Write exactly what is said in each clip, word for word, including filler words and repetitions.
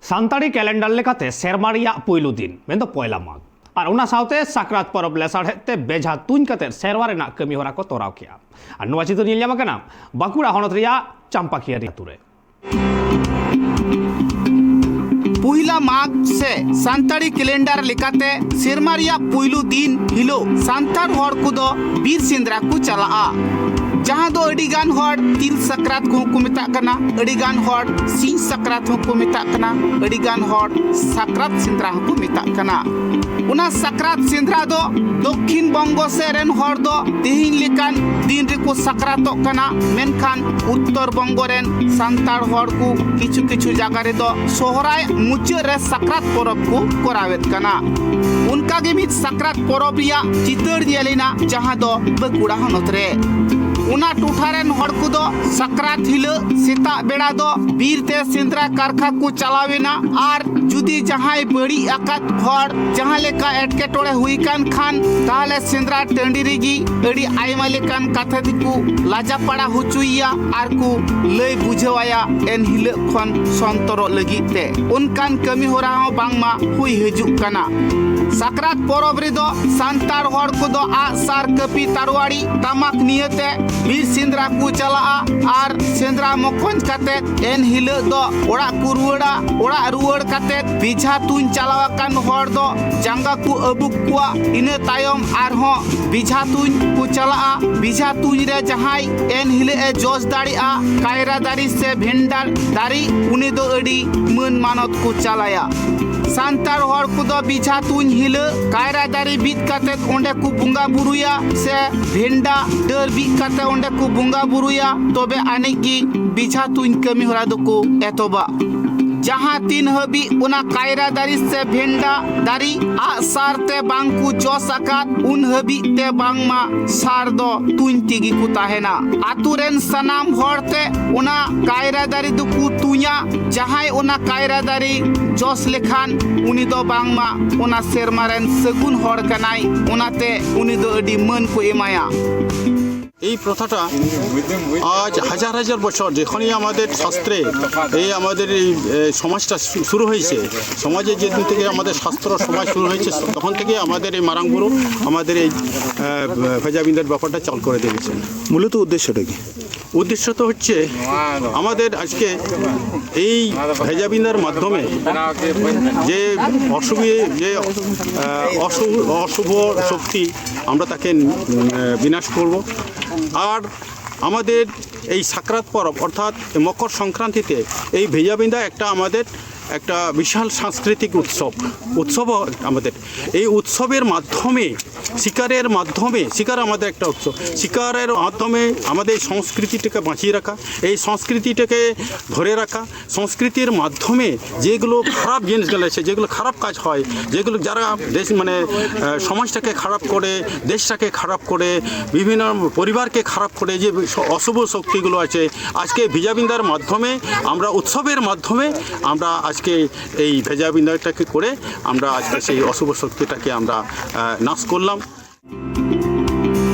Santali calendar ᱞᱮᱠᱟᱛᱮ ᱥᱮᱨᱢᱟ ᱨᱮᱭᱟᱜ ᱯᱩᱭᱞᱩ ᱫᱤᱱ, ᱢᱮᱱᱫᱚ ᱯᱚᱭᱞᱟ ᱢᱟᱜᱽ, ᱟᱨ ᱚᱱᱟ ᱥᱟᱶᱛᱮ ᱥᱟᱠᱨᱟᱛ ᱯᱚᱨᱚᱵᱽ ᱞᱮᱥᱟᱲᱦᱮᱫ ᱛᱮ ᱵᱮᱡᱷᱟ ᱛᱩᱧ ᱠᱟᱛᱮ ᱥᱮᱨᱣᱟ ᱨᱮᱱᱟᱜ ᱠᱟᱹᱢᱤ ᱦᱚᱨᱟ ᱠᱚ ᱛᱚᱨᱟᱣ ᱠᱮᱜᱼᱟ᱾ ᱟᱨ ᱱᱚᱣᱟ ᱪᱤᱛᱟᱹᱨ ᱧᱮᱞ ᱧᱟᱢ ᱟᱠᱟᱱᱟ ᱵᱟᱸᱠᱩᱲᱟ ᱦᱚᱱᱚᱛ ᱨᱮᱭᱟᱜ ᱪᱟᱢᱯᱟᱠᱤᱭᱟᱹᱨᱤ ᱟᱛᱳ ᱨᱮ᱾ ᱯᱩᱭᱞᱟ ᱢᱟᱜᱽ ᱥᱮ ᱥᱟᱱᱛᱟᱲᱤ ᱠᱮᱞᱮᱱᱰᱟᱨ ᱞᱮᱠᱟᱛᱮ ᱥᱮᱨᱢᱟ ᱨᱮᱭᱟᱜ ᱯᱩᱭᱞᱩ ᱫᱤᱱ ᱦᱤᱞᱳᱜ ᱥᱟᱱᱛᱟᱲ ᱦᱚᱲ ᱠᱚᱫᱚ ᱵᱤᱨ ᱥᱮᱸᱫᱽᱨᱟ ᱠᱚ ᱪᱟᱞᱟᱜᱼᱟ, ᱡᱟᱦᱟᱸ ᱫᱚ ᱟᱹᱰᱤ ᱜᱟᱱ ᱦᱚᱲ ᱛᱤᱞ ᱥᱟᱠᱨᱟᱛ ᱠᱚᱦᱚᱸ ᱠᱚ ᱢᱮᱛᱟᱜ ᱠᱟᱱᱟ, ᱟᱹᱰᱤ ᱜᱟᱱ ᱦᱚᱲ ᱥᱤᱧ ᱥᱟᱠᱨᱟᱛ ᱦᱚᱸᱠᱚ ᱢᱮᱛᱟᱜ ᱠᱟᱱᱟ, ᱟᱹᱰᱤ ᱜᱟᱱ ᱦᱚᱲ ᱥᱟᱠᱨᱟᱛ ᱥᱮᱸᱫᱽᱨᱟ ᱦᱚᱸᱠᱚ ᱢᱮᱛᱟᱜ ᱠᱟᱱᱟ᱾ ᱚᱱᱟ ᱥᱟᱠᱨᱟᱛ ᱥᱮᱸᱫᱽᱨᱟ ᱫᱚ ᱫᱚᱠᱠᱷᱤᱱ ᱵᱚᱝᱜᱚ ᱥᱮᱫ ᱨᱮᱱ ᱦᱚᱲ ᱫᱚ ᱛᱮᱦᱮᱧ ᱞᱮᱠᱟᱱ ᱫᱤᱱ ᱨᱮᱠᱚ ᱥᱟᱠᱨᱟᱛᱚᱜ ᱠᱟᱱᱟ, ᱢᱮᱱᱠᱷᱟᱱ ᱩᱛᱛᱚᱨ ᱵᱚᱝᱜᱚ ᱨᱮᱱ ᱥᱟᱱᱛᱟᱲ ᱦᱚᱲ ᱠᱚ ᱠᱤᱪᱷᱩ ᱠᱤᱪᱷᱩ ᱡᱟᱭᱜᱟ ᱨᱮᱫᱚ ᱥᱚᱦᱨᱟᱭ ᱢᱩᱪᱟᱹᱫ ᱨᱮ ᱥᱟᱠᱨᱟᱛ ᱯᱚᱨᱚᱵᱽ ᱠᱚ ᱠᱚᱨᱟᱣᱮᱫ ᱠᱟᱱᱟ᱾ ᱚᱱᱠᱟ ᱜᱮ ᱢᱤᱫ ᱥᱟᱠᱨᱟᱛ ᱯᱚᱨᱚᱵᱽ ᱨᱮᱭᱟᱜ ᱪᱤᱛᱟᱹᱨ ᱧᱮᱞ ᱮᱱᱟ, ᱡᱟᱦᱟᱸ ᱫᱚ ᱵᱟᱸᱠᱩᱲᱟ ᱦᱚᱱᱚᱛ ᱨᱮ᱾ ᱚᱱᱟ ᱴᱚᱴᱷᱟ ᱨᱮᱱ ᱦᱚᱲ ᱠᱚᱫᱚ ᱥᱟᱠᱨᱟᱛ ᱦᱤᱞᱳᱜ ᱥᱮᱛᱟᱜ ᱵᱮᱲᱟ ᱫᱚ ᱵᱤᱨ ᱛᱮ ᱥᱮᱸᱫᱽᱨᱟ ᱠᱟᱨᱠᱷᱟ ᱠᱚ ᱪᱟᱞᱟᱣ ᱮᱱᱟ, ᱟᱨ ᱡᱩᱫᱤ ᱡᱟᱦᱟᱸᱭ ᱵᱟᱹᱲᱤᱡ ᱟᱠᱟᱫ ᱦᱚᱲ ᱡᱟᱦᱟᱸ ᱞᱮᱠᱟ ᱮᱴᱠᱮᱴᱚᱬᱮ ᱦᱩᱭ ᱠᱟᱱ ᱠᱷᱟᱱ, ᱛᱟᱦᱞᱮ ᱥᱮᱸᱫᱽᱨᱟ ᱴᱟᱺᱰᱤ ᱨᱮᱜᱮ ᱟᱹᱰᱤ ᱟᱭᱢᱟ ᱞᱮᱠᱟᱱ ᱠᱟᱛᱷᱟ ᱛᱮᱠᱚ ᱞᱟᱡᱟᱯᱟᱲᱟ ᱦᱚᱪᱚᱭᱮᱭᱟ ᱟᱨ ᱠᱚ ᱞᱟᱹᱭ ᱵᱩᱡᱷᱟᱹᱣᱟᱭᱟ ᱮᱱ ᱦᱤᱞᱳᱜ ᱠᱷᱚᱱ ᱥᱚᱱᱛᱚᱨᱚᱜ ᱞᱟᱹᱜᱤᱫ ᱛᱮ᱾ ᱚᱱᱠᱟᱱ ᱠᱟᱹᱢᱤ ᱦᱚᱨᱟ ᱦᱚᱸ ᱵᱟᱝᱢᱟ ᱦᱩᱭ ᱦᱤᱡᱩᱜ ᱠᱟᱱᱟ᱾ ᱥᱟᱠᱨᱟᱛ ᱯᱚᱨᱚᱵᱽ ᱨᱮᱫᱚ ᱥᱟᱱᱛᱟᱲ ᱦᱚᱲ ᱠᱚᱫᱚ ᱟᱜ ᱥᱟᱨ, ᱠᱟᱹᱯᱤ, ᱛᱟᱨᱣᱟᱲᱤ, ᱛᱟᱢᱟᱠ ᱱᱤᱭᱟᱹᱛᱮ ᱵᱤᱨ ᱥᱮᱸᱫᱽᱨᱟ ᱠᱚ ᱪᱟᱞᱟᱜᱼᱟ ᱟᱨ ᱥᱮᱸᱫᱽᱨᱟ ᱢᱚᱠᱚᱧ ᱠᱟᱛᱮ ᱮᱱ ᱦᱤᱞᱳᱜ ᱫᱚ ᱚᱲᱟᱜ ᱠᱚ ᱨᱩᱣᱟᱹᱲᱟ᱾ ᱚᱲᱟᱜ ᱨᱩᱣᱟᱹᱲ ᱠᱟᱛᱮ ᱵᱮᱡᱷᱟ ᱛᱩᱧ ᱪᱟᱞᱟᱣ ᱟᱠᱟᱱ ᱦᱚᱲ ᱫᱚ ᱡᱟᱸᱜᱟ ᱠᱚ ᱟᱹᱵᱩᱠ ᱠᱚᱣᱟ᱾ ᱤᱱᱟᱹ ᱛᱟᱭᱚᱢ ᱟᱨᱦᱚᱸ ᱵᱮᱡᱷᱟ ᱛᱩᱧ ᱠᱚ ᱪᱟᱞᱟᱜᱼᱟ᱾ ᱵᱮᱡᱷᱟ ᱛᱩᱧ ᱨᱮ ᱡᱟᱦᱟᱸᱭ ᱮᱱ ᱦᱤᱞᱳᱜ ᱮ ᱡᱚᱥ ᱫᱟᱲᱮᱭᱟᱜᱼᱟ ᱠᱟᱭᱨᱟ ᱫᱟᱨᱮ ᱥᱮ ᱵᱷᱮᱱᱰᱟᱨ ᱫᱟᱨᱮ, ᱩᱱᱤ ᱫᱚ ᱟᱹᱰᱤ ᱢᱟᱹᱱ ᱢᱟᱱᱚᱛ ᱠᱚ ᱪᱟᱞᱟᱭᱟ᱾ ᱥᱟᱱᱛᱟᱲ ᱦᱚᱲ ᱠᱚᱫᱚ ᱵᱮᱡᱷᱟ ᱛᱩᱧ ᱦᱤᱞᱳᱜ ᱠᱟᱭᱨᱟ ᱫᱟᱨᱮ ᱵᱤᱫ ᱠᱟᱛᱮ ᱚᱸᱰᱮ ᱠᱚ ᱵᱚᱸᱜᱟ ᱵᱩᱨᱩᱭᱟ ᱥᱮ ᱵᱷᱮᱱᱰᱟ ᱰᱟᱹᱨ ᱵᱤᱫ ᱠᱟᱛᱮ ᱚᱸᱰᱮ ᱠᱚ ᱵᱚᱸᱜᱟ ᱵᱩᱨᱩᱭᱟ, ᱛᱚᱵᱮ ᱟᱹᱱᱤᱡ ᱜᱮ ᱵᱮᱡᱷᱟ ᱛᱩᱧ ᱠᱟᱹᱢᱤ ᱦᱚᱨᱟ ᱫᱚᱠᱚ ᱮᱛᱚᱦᱚᱵᱟ᱾ ᱡᱟᱦᱟᱸ ᱛᱤᱱ ᱦᱟᱹᱵᱤᱡ ᱚᱱᱟ ᱠᱟᱭᱨᱟ ᱫᱟᱨᱮ ᱥᱮ ᱵᱷᱮᱱᱰᱟ ᱫᱟᱨᱮ ᱟᱜ ᱥᱟᱨ ᱛᱮ ᱵᱟᱝ ᱠᱚ ᱡᱚᱥ ᱟᱠᱟᱫ, ᱩᱱ ᱦᱟᱹᱵᱤᱡ ᱛᱮ ᱵᱟᱝᱢᱟ ᱥᱟᱨ ᱫᱚ ᱛᱩᱧ ᱛᱮᱜᱮ ᱠᱚ ᱛᱟᱦᱮᱱᱟ᱾ ᱟᱛᱳ ᱨᱮᱱ ᱥᱟᱱᱟᱢ ᱦᱚᱲ ᱛᱮ ᱚᱱᱟ ᱠᱟᱭᱨᱟ ᱫᱟᱨᱮ ᱫᱚᱠᱚ ᱛᱩᱧᱟ᱾ ᱡᱟᱦᱟᱸᱭ ᱚᱱᱟ ᱠᱟᱭᱨᱟ ᱫᱟᱨᱮ ᱡᱚᱥ ᱞᱮᱠᱷᱟᱱ, ᱩᱱᱤ ᱫᱚ ᱵᱟᱝᱢᱟ ᱚᱱᱟ ᱥᱮᱨᱢᱟ ᱨᱮᱱ ᱥᱟᱹᱜᱩᱱ ᱦᱚᱲ ᱠᱟᱱᱟᱭ, ᱚᱱᱟᱛᱮ ᱩᱱᱤ ᱫᱚ ᱟᱹᱰᱤ ᱢᱟᱹᱱ ᱠᱚ ᱮᱢᱟᱭᱟ᱾ এই প্রথাটা আজ হাজার হাজার বছর, যখনই আমাদের শাস্ত্রে এই আমাদের এই এ, সমাজটা শু- শুরু হয়েছে, সমাজে যেদিন থেকে আমাদের শাস্ত্র সমাজ শুরু হয়েছে, তখন থেকে আমাদের এই মারাং বুরু আমাদের এই আহ, ভেজাবিন্দার ব্যাপারটা চালু করে দিয়েছেন। মূলত উদ্দেশ্যটা কি? উদ্দেশ্য তো হচ্ছে আমাদের আজকে এই ভেজাবিন্দার মাধ্যমে যে অশুভ যে আহ, অশুভ অশুভ শক্তি, আমরা তাকে উম, বিনাশ করব। আর আমাদের এই সাকরাত পরব অর্থাৎ মকর সংক্রান্তিতে এই ভেজাবিন্দা একটা আমাদের একটা বিশাল সাংস্কৃতিক উৎসব উৎসব আমাদের। এই উৎসবের মাধ্যমে শিকারের মাধ্যমে শিকার আমাদের একটা উৎসব। শিকারের মাধ্যমে আমাদের এই সংস্কৃতিটাকে বাঁচিয়ে রাখা, এই সংস্কৃতিটাকে ধরে রাখা, সংস্কৃতির মাধ্যমে যেগুলো খারাপ জিনিসগুলো আছে, যেগুলো খারাপ কাজ হয়, যেগুলো যারা দেশ মানে আহ, সমাজটাকে খারাপ করে, দেশটাকে খারাপ করে, বিভিন্ন পরিবারকে খারাপ করে যে স- অশুভ শক্তিগুলো আছে, আজকে ভেজাবিন্দার মাধ্যমে আমরা উৎসবের মাধ্যমে আমরা আজকে এই ভেজাবিন্দাটাকে করে আমরা আজকে সেই অশুভ শক্তিটাকে আমরা আহ, নাশ করলাম।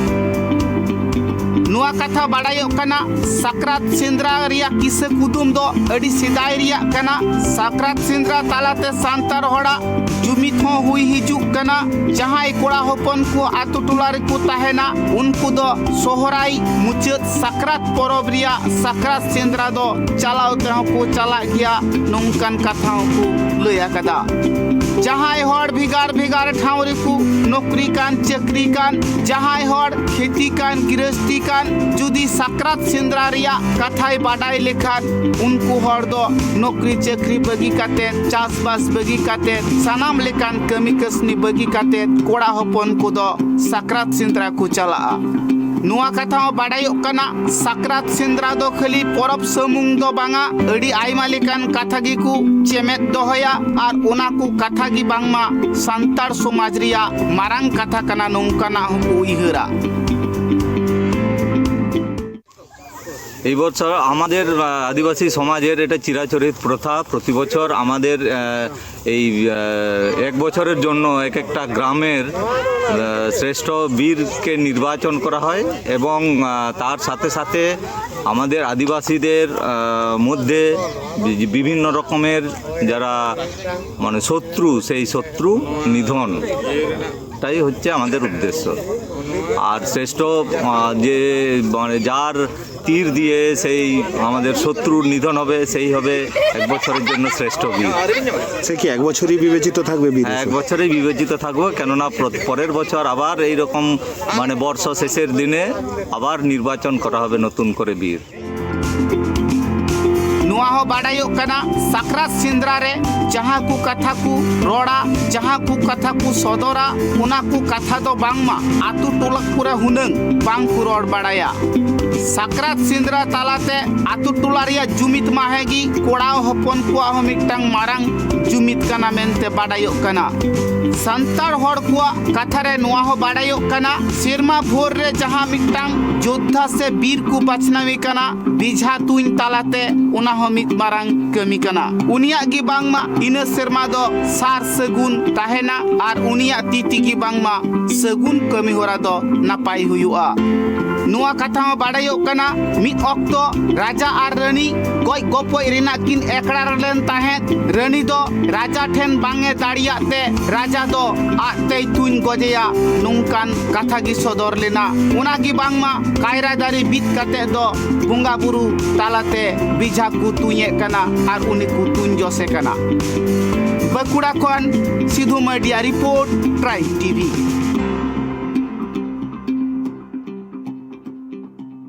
ᱱᱚᱣᱟ ᱠᱟᱛᱷᱟ ᱵᱟᱰᱟᱭᱚᱜ ᱠᱟᱱᱟ, ᱥᱟᱠᱨᱟᱛ ᱥᱮᱸᱫᱽᱨᱟ ᱨᱮᱭᱟᱜ ᱠᱤᱥᱟᱹ ᱠᱩᱫᱩᱢ ᱫᱚ ᱟᱹᱰᱤ ᱥᱮᱫᱟᱭ ᱨᱮᱭᱟᱜ ᱠᱟᱱᱟ᱾ ᱥᱟᱠᱨᱟᱛ ᱥᱮᱸᱫᱽᱨᱟ ᱛᱟᱞᱟᱛᱮ ᱥᱟᱱᱛᱟᱲ ᱦᱚᱲᱟᱜ ᱡᱩᱢᱤᱫ ᱦᱚᱸ ᱦᱩᱭ ᱦᱤᱡᱩᱜ ᱠᱟᱱᱟ᱾ ᱡᱟᱦᱟᱸᱭ ᱠᱚᱲᱟ ᱦᱚᱯᱚᱱ ᱠᱚ ᱟᱛᱳ ᱴᱚᱞᱟ ᱨᱮᱠᱚ ᱛᱟᱦᱮᱱᱟ, ᱩᱱᱠᱩ ᱫᱚ ᱥᱚᱦᱨᱟᱭ ᱢᱩᱪᱟᱹᱫ ᱥᱟᱠᱨᱟᱛ ᱯᱚᱨᱚᱵᱽ ᱨᱮᱭᱟᱜ ᱥᱟᱠᱨᱟᱛ ᱥᱮᱸᱫᱽᱨᱟ ᱫᱚ ᱪᱟᱞᱟᱣ ᱛᱮᱦᱚᱸ ᱠᱚ ᱪᱟᱞᱟᱜ ᱜᱮᱭᱟ, ᱱᱚᱝᱠᱟᱱ ᱠᱟᱛᱷᱟ ᱦᱚᱸᱠᱚ ᱞᱟᱹᱭ ᱟᱠᱟᱫᱟ᱾ ᱡᱟᱦᱟᱸᱭ ᱦᱚᱲ ᱵᱷᱮᱜᱟᱨ ᱵᱷᱮᱜᱟᱨ ᱴᱷᱟᱶ ᱨᱮᱠᱚ ᱱᱚᱠᱨᱤ ᱠᱟᱱ, ᱪᱟᱹᱠᱨᱤ ᱠᱟᱱ, ᱡᱟᱦᱟᱸᱭ ᱦᱚᱲ ᱠᱷᱮᱛᱤ ᱠᱟᱱ, ᱜᱤᱨᱟᱹᱥᱛᱤ ᱠᱟᱱ, ᱡᱩᱫᱤ ᱥᱟᱠᱨᱟᱛ ᱥᱮᱸᱫᱽᱨᱟ ᱨᱮᱭᱟᱜ ᱠᱟᱛᱷᱟᱭ ᱵᱟᱰᱟᱭ ᱞᱮᱠᱷᱟᱱ, ᱩᱱᱠᱩ ᱦᱚᱲ ᱫᱚ ᱱᱚᱠᱨᱤ ᱪᱟᱹᱠᱨᱤ ᱵᱟᱹᱜᱤ ᱠᱟᱛᱮ, ᱪᱟᱥᱵᱟᱥ ᱵᱟᱹᱜᱤ ᱠᱟᱛᱮ, ᱥᱟᱱᱟᱢ ᱞᱮᱠᱟᱱ ᱠᱟᱹᱢᱤ ᱠᱟᱹᱥᱱᱤ ᱵᱟᱹᱜᱤ ᱠᱟᱛᱮ ᱠᱚᱲᱟ ᱦᱚᱯᱚᱱ ᱠᱚᱫᱚ ᱥᱟᱠᱨᱟᱛ ᱥᱮᱸᱫᱽᱨᱟ ᱠᱚ ᱪᱟᱞᱟᱜᱼᱟ᱾ ᱱᱚᱣᱟ ᱠᱟᱛᱷᱟ ᱦᱚᱸ ᱵᱟᱰᱟᱭᱚᱜ ᱠᱟᱱᱟ, ᱥᱟᱠᱨᱟᱛ ᱥᱮᱸᱫᱽᱨᱟ ᱫᱚ ᱠᱷᱟᱹᱞᱤ ᱯᱚᱨᱚᱵᱽ ᱥᱩᱢᱩᱝ ᱫᱚ ᱵᱟᱝᱟ, ᱟᱹᱰᱤ ᱟᱭᱢᱟ ᱞᱮᱠᱟᱱ ᱠᱟᱛᱷᱟ ᱜᱮᱠᱚ ᱪᱮᱢᱮᱫ ᱫᱚᱦᱚᱭᱟ᱾ ᱟᱨ ᱚᱱᱟ ᱠᱚ ᱠᱟᱛᱷᱟ ᱜᱮ ᱵᱟᱝᱢᱟ ᱥᱟᱱᱛᱟᱲ ᱥᱚᱢᱟᱡᱽ ᱨᱮᱭᱟᱜ ᱢᱟᱨᱟᱝ ᱠᱟᱛᱷᱟ ᱠᱟᱱᱟ, ᱱᱚᱝᱠᱟᱱᱟᱜ ᱦᱚᱸᱠᱚ ᱩᱭᱦᱟᱹᱨᱟ᱾ এই বছর আমাদের আহ, আদিবাসী সমাজের এটা চিরাচরিত প্রথা। প্রতি বছর আমাদের আহ, এই আহ, এক বছরের জন্য এক একটা গ্রামের আহ, শ্রেষ্ঠ বীরকে নির্বাচন করা হয় এবং আহ, তার সাথে সাথে আমাদের আদিবাসীদের আহ, মধ্যে বি- বিভিন্ন রকমের যারা মানে শত্রু, সেই শত্রু নিধন, তাই হচ্ছে আমাদের উদ্দেশ্য। আর শ্রেষ্ঠ আহ, যে মানে যার তীর দিয়ে সেই আমাদের শত্রুর নিধন হবে, সেই হবে এক বছরের জন্য শ্রেষ্ঠ বীর। সে কি এক বছরই বিবেচিত থাকবে বীর? এক বছরেই বিবেচিত থাকবো, কেননা প্র- পরের বছর আবার এই রকম মানে বর্ষ শেষের দিনে আবার নির্বাচন করা হবে নতুন করে বীর। ᱱᱚᱣᱟ ᱦᱚᱸ ᱵᱟᱰᱟᱭᱚᱜ ᱠᱟᱱᱟ, ᱥᱟᱠᱨᱟᱛ ᱥᱮᱸᱫᱽᱨᱟ ᱨᱮ ᱡᱟᱦᱟᱸ ᱠᱚ ᱠᱟᱛᱷᱟ ᱠᱚ ᱨᱚᱲᱟ, ᱡᱟᱦᱟᱸ ᱠᱚ ᱠᱟᱛᱷᱟ ᱠᱚ ᱥᱚᱫᱚᱨᱟ, ᱚᱱᱟ ᱠᱚ ᱠᱟᱛᱷᱟ ᱫᱚ ᱵᱟᱝᱢᱟ ᱟᱛᱳ ᱴᱚᱞᱟ ᱠᱚᱨᱮ ᱦᱩᱱᱟᱹᱝ ᱵᱟᱝ ᱠᱚ ᱨᱚᱲ ᱵᱟᱲᱟᱭᱟ᱾ ᱥᱟᱠᱨᱟᱛ ᱥᱮᱸᱫᱽᱨᱟ ᱛᱟᱞᱟᱛᱮ ᱟᱛᱳ ᱴᱚᱞᱟ ᱨᱮᱭᱟᱜ ᱡᱩᱢᱤᱫ ᱢᱟᱦᱮ ᱜᱮ ᱠᱚᱲᱟ ᱦᱚᱯᱚᱱ ᱠᱚᱣᱟᱜ ᱦᱚᱸ ᱢᱤᱫᱴᱟᱝ ᱢᱟᱨᱟᱝ ᱡᱩᱢᱤᱫ ᱠᱟᱱᱟ ᱢᱮᱱᱛᱮ ᱵᱟᱰᱟᱭᱚᱜ ᱠᱟᱱᱟ᱾ ᱥᱟᱱᱛᱟᱲ ᱦᱚᱲ ᱠᱚᱣᱟᱜ ᱠᱟᱛᱷᱟ ᱨᱮ ᱱᱚᱣᱟ ᱦᱚᱸ ᱵᱟᱰᱟᱭᱚᱜ ᱠᱟᱱᱟ, ᱥᱮᱨᱢᱟ ᱵᱷᱳᱨ ᱨᱮ ᱡᱟᱦᱟᱸ ᱢᱤᱫᱴᱟᱝ ᱡᱳᱫᱽᱫᱷᱟ ᱥᱮ ᱵᱤᱨ ᱠᱚ ᱵᱟᱪᱷᱱᱟᱣᱮ ᱠᱟᱱᱟ ᱵᱮᱡᱷᱟ ᱛᱩᱧ ᱛᱟᱞᱟᱛᱮ, ᱚᱱᱟ ᱦᱚᱸ ᱢᱤᱫ ᱢᱟᱨᱟᱝ ᱠᱟᱹᱢᱤ ᱠᱟᱱᱟ᱾ ᱩᱱᱤᱭᱟᱜ ᱜᱮ ᱵᱟᱝᱢᱟ ᱤᱱᱟᱹ ᱥᱮᱨᱢᱟ ᱫᱚ ᱥᱟᱨ ᱥᱟᱹᱜᱩᱱ ᱛᱟᱦᱮᱱᱟ ᱟᱨ ᱩᱱᱤᱭᱟᱜ ᱛᱤ ᱛᱮᱜᱮ ᱵᱟᱝᱢᱟ ᱥᱟᱹᱜᱩᱱ ᱠᱟᱹᱢᱤ ᱦᱚᱨᱟ ᱫᱚ ᱱᱟᱯᱟᱭ ᱦᱩᱭᱩᱜᱼᱟ᱾ ᱱᱚᱣᱟ ᱠᱟᱛᱷᱟ ᱦᱚᱸ ᱵᱟᱰᱟᱭᱚᱜ ᱠᱟᱱᱟ, ᱢᱤᱫ ᱚᱠᱛᱚ ᱨᱟᱡᱟ ᱟᱨ ᱨᱟᱹᱱᱤ ᱜᱚᱡ ᱜᱚᱯᱚᱡ ᱨᱮᱱᱟᱜ ᱠᱤᱱ ᱮᱠᱲᱟ ᱞᱮᱱ ᱛᱟᱦᱮᱸᱫ᱾ ᱨᱟᱹᱱᱤ ᱫᱚ ᱨᱟᱡᱟ ᱴᱷᱮᱱ ᱵᱟᱝ ᱮ ᱫᱟᱲᱮᱭᱟᱜ ᱛᱮ ᱨᱟᱡᱟ ᱫᱚ ᱟᱡ ᱛᱮᱭ ᱛᱩᱧ ᱜᱚᱡᱮᱭᱟ, ᱱᱚᱝᱠᱟᱱ ᱠᱟᱛᱷᱟ ᱜᱮ ᱥᱚᱫᱚᱨ ᱞᱮᱱᱟ᱾ ᱚᱱᱟ ᱜᱮ ᱵᱟᱝᱢᱟ ᱠᱟᱭᱨᱟ ᱫᱟᱨᱮ ᱵᱤᱫ ᱠᱟᱛᱮ ᱫᱚ ᱵᱚᱸᱜᱟ ᱵᱩᱨᱩ ᱛᱟᱞᱟᱛᱮ ᱵᱮᱡᱷᱟ ᱠᱚ ᱛᱩᱧᱮᱫ ᱠᱟᱱᱟ ᱟᱨ ᱩᱱᱤ ᱠᱚ ᱛᱩᱧ ᱡᱚᱥᱮ ᱠᱟᱱᱟ᱾ ᱵᱟᱸᱠᱩᱲᱟ ᱠᱷᱚᱱ ᱥᱤᱫᱷᱩ ᱢᱟᱨᱰᱤᱭᱟᱜ ᱨᱤᱯᱳᱨᱴ, ᱴᱨᱟᱭᱤᱵᱽ ᱴᱤᱵᱷᱤ᱾